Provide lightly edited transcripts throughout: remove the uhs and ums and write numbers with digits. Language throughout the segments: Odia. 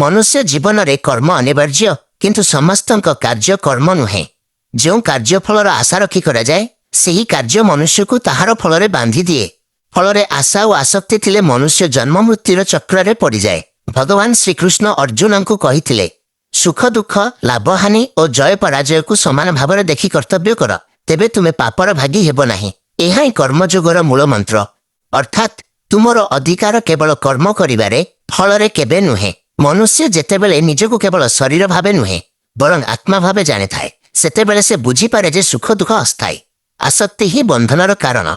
ମନୁଷ୍ୟ ଜୀବନରେ କର୍ମ ଅନିବାର୍ଯ୍ୟ, କିନ୍ତୁ ସମସ୍ତଙ୍କ କାର୍ଯ୍ୟ କର୍ମ ନୁହେଁ। ଯେଉଁ କାର୍ଯ୍ୟ ଫଳର ଆଶା ରଖି କରାଯାଏ, ସେହି କାର୍ଯ୍ୟ ମନୁଷ୍ୟକୁ ତାହାର ଫଳରେ ବାନ୍ଧି ଦିଏ। ଫଳରେ ଆଶା ଓ ଆସକ୍ତି ଥିଲେ ମନୁଷ୍ୟ ଜନ୍ମ ମୃତ୍ୟୁର ଚକ୍ରରେ ପଡ଼ିଯାଏ। ଭଗବାନ ଶ୍ରୀକୃଷ୍ଣ ଅର୍ଜୁନଙ୍କୁ କହିଥିଲେ, ସୁଖ ଦୁଃଖ, ଲାଭହାନି ଓ ଜୟ ପରାଜୟକୁ ସମାନ ଭାବରେ ଦେଖି କର୍ତ୍ତବ୍ୟ କର, ତେବେ ତୁମେ ପାପର ଭାଗୀ ହେବ ନାହିଁ। ଏହା ହିଁ କର୍ମଯୋଗର ମୂଳ ମନ୍ତ୍ର। ଅର୍ଥାତ୍ ତୁମର ଅଧିକାର କେବଳ କର୍ମ କରିବାରେ, ଫଳରେ କେବେ ନୁହେଁ। ମନୁଷ୍ୟ ଯେତେବେଳେ ନିଜକୁ କେବଳ ଶରୀର ଭାବେ ନୁହେଁ, ବରଂ ଆତ୍ମା ଭାବେ ଜାଣିଥାଏ, ସେତେବେଳେ ସେ ବୁଝିପାରେ ଯେ ସୁଖ ଦୁଃଖ ଅସ୍ଥାୟୀ। ଆସକ୍ତି ହିଁ ବନ୍ଧନର କାରଣ।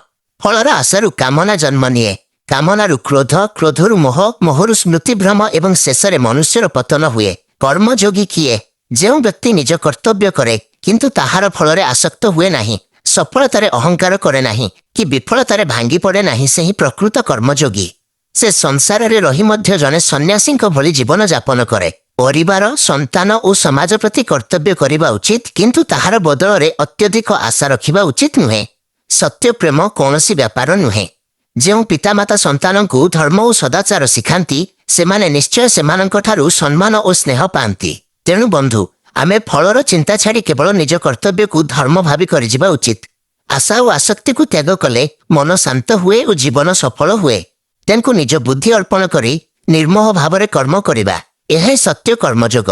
ଫଳର ଆଶାରୁ କାମନା ଜନ୍ମ ନିଏ, କାମନାରୁ କ୍ରୋଧ, କ୍ରୋଧରୁ ମୋହ, ମୋହରୁ ସ୍ମୃତିଭ୍ରମ ଏବଂ ଶେଷରେ ମନୁଷ୍ୟର ପତନ ହୁଏ। କର୍ମଯୋଗୀ କିଏ? ଯେଉଁ ବ୍ୟକ୍ତି ନିଜ କର୍ତ୍ତବ୍ୟ କରେ, କିନ୍ତୁ ତାହାର ଫଳରେ ଆସକ୍ତ ହୁଏ ନାହିଁ, ସଫଳତାରେ ଅହଙ୍କାର କରେ ନାହିଁ କି ବିଫଳତାରେ ଭାଙ୍ଗି ପଡ଼େ ନାହିଁ, ସେ ହିଁ ପ୍ରକୃତ କର୍ମଯୋଗୀ। ସେ ସଂସାରରେ ରହି ମଧ୍ୟ ଜଣେ ସନ୍ନ୍ୟାସୀଙ୍କ ଭଳି ଜୀବନ ଯାପନ କରେ। ପରିବାର, ସନ୍ତାନ ଓ ସମାଜ ପ୍ରତି କର୍ତ୍ତବ୍ୟ କରିବା ଉଚିତ, କିନ୍ତୁ ତାହାର ବଦଳରେ ଅତ୍ୟଧିକ ଆଶା ରଖିବା ଉଚିତ ନୁହେଁ। ସତ୍ୟ ପ୍ରେମ କୌଣସି ବ୍ୟାପାର ନୁହେଁ। ଯେଉଁ ପିତାମାତା ସନ୍ତାନଙ୍କୁ ଧର୍ମ ଓ ସଦାଚାର ଶିଖାନ୍ତି, ସେମାନେ ନିଶ୍ଚୟ ସେମାନଙ୍କଠାରୁ ସମ୍ମାନ ଓ ସ୍ନେହ ପାଆନ୍ତି। ତେଣୁ ବନ୍ଧୁ, ଆମେ ଫଳର ଚିନ୍ତା ଛାଡ଼ି କେବଳ ନିଜ କର୍ତ୍ତବ୍ୟକୁ ଧର୍ମ ଭାବି କରିଯିବା ଉଚିତ। ଆଶା ଓ ଆସକ୍ତିକୁ ତ୍ୟାଗ କଲେ ମନ ଶାନ୍ତ ହୁଏ ଓ ଜୀବନ ସଫଳ ହୁଏ। ତେଣୁ ନିଜ ବୁଦ୍ଧି ଅର୍ପଣ କରି ନିର୍ମୋହ ଭାବରେ କର୍ମ କରିବା, ଏହା ହିଁ ସତ୍ୟ କର୍ମଯୋଗ।